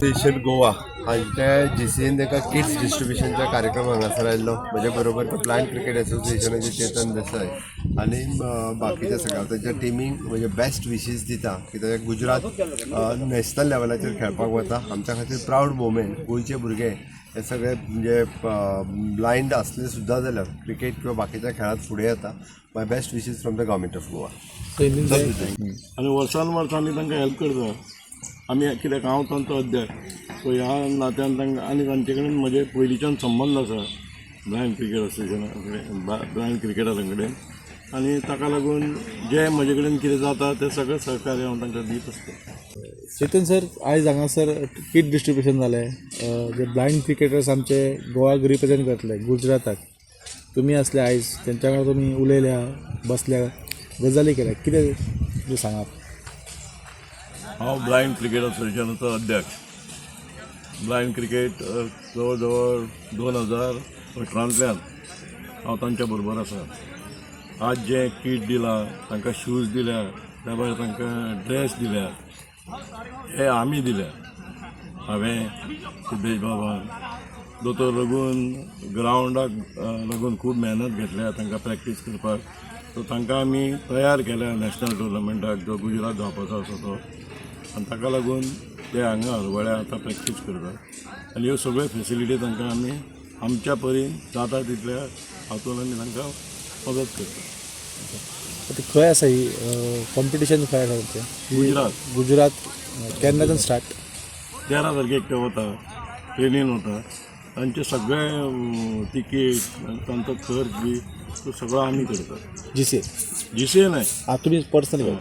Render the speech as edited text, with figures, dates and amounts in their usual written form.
Association Goa हांच्या GCN तांकां kits डिस्ट्रिब्युशनचा कार्यक्रम हांगासर आयल्लो. म्हज्या बरोबर ब्लायंड क्रिकेट असोसिएशनाचे चेतन देसाय आनी बाकीचे सगळे. हांव तांच्या टिमीक म्हजे बेस्ट विशीस दिता कित्याक गुजरात नॅशनल लेवलाचेर खेळपाक वता. आमच्या खातीर प्रावड मोमेंट. गोंयचे भुरगे हे सगळे म्हणजे ब्लायंड आसले सुद्दां जाल्यार क्रिकेट किंवा बाकीच्या खेळांत फुडें येता. My best wishes from the Government of Goa. आनी वर्सान वर्स आमी तांकां हेल्प करता आमी, कित्याक हांव तांचो अध्यक्ष. सो ह्या नात्यान तांकां आनी तांचे कडेन म्हजे पयलींच्यान संबंद आसा ब्लायंड क्रिकेट असोसिएशना कडेन, ब्लायंड क्रिकेटरां कडेन. आनी ताका लागून जे म्हजे कडेन कितें जाता तें सगळें सहकार्य हांव तांकां दीत आसता. चेतन सर, आयज हांगासर किट डिस्ट्रिब्युशन जालें. जे ब्लायंड क्रिकेटर्स आमचे गोवाक रिप्रेझेंट करतले गुजराताक, तुमी आसले आयज तेंच्या वांगडा, तुमी उलयल्या, बसल्या, गजाली केल्या. कितें तुमी सांगात. हांव ब्लायंड क्रिकेट असोसिएशनाचो अध्यक्ष. ब्लायंड क्रिकेट जवळ जवळ 2018तल्यान हांव तांच्या बरोबर आसा. आज जें कीट दिलां तांकां, शूज दिल्या, त्या भायर तांकां ड्रेस दिल्या, हे आमी दिल्या. हांवें, सिद्धेश बाबान, दोतोर रघून ग्रावंडाक लागून खूब मेहनत घेतल्या तांकां प्रॅक्टीस करपाक. सो तांकां आमी तयार केल्या नॅशनल टुर्नामेंटाक, जो गुजरात जावपाचो आसा तो. आनी ताका लागून ते हांगा हरवळ्या आतां प्रॅक्टीस करतात आनी ह्यो सगळ्यो फेसिलिटी तांकां आमी आमच्या परीन जाता तितल्या हातून आमी तांकां मदत करता. आतां खंय आसा ही कॉम्पिटिशन, खंय आसा तुमचें? गुजरात. गुजरात. केन्नाच्यान स्टार्ट? 13 तारखेक ते वता, ट्रेनीन वता. तांचे सगळे तिकेट, तांचो खर्च बी तो सगळो आमी करतात. जीसीए? जीसीए न्हय. आं, तुमी पर्सनली करता.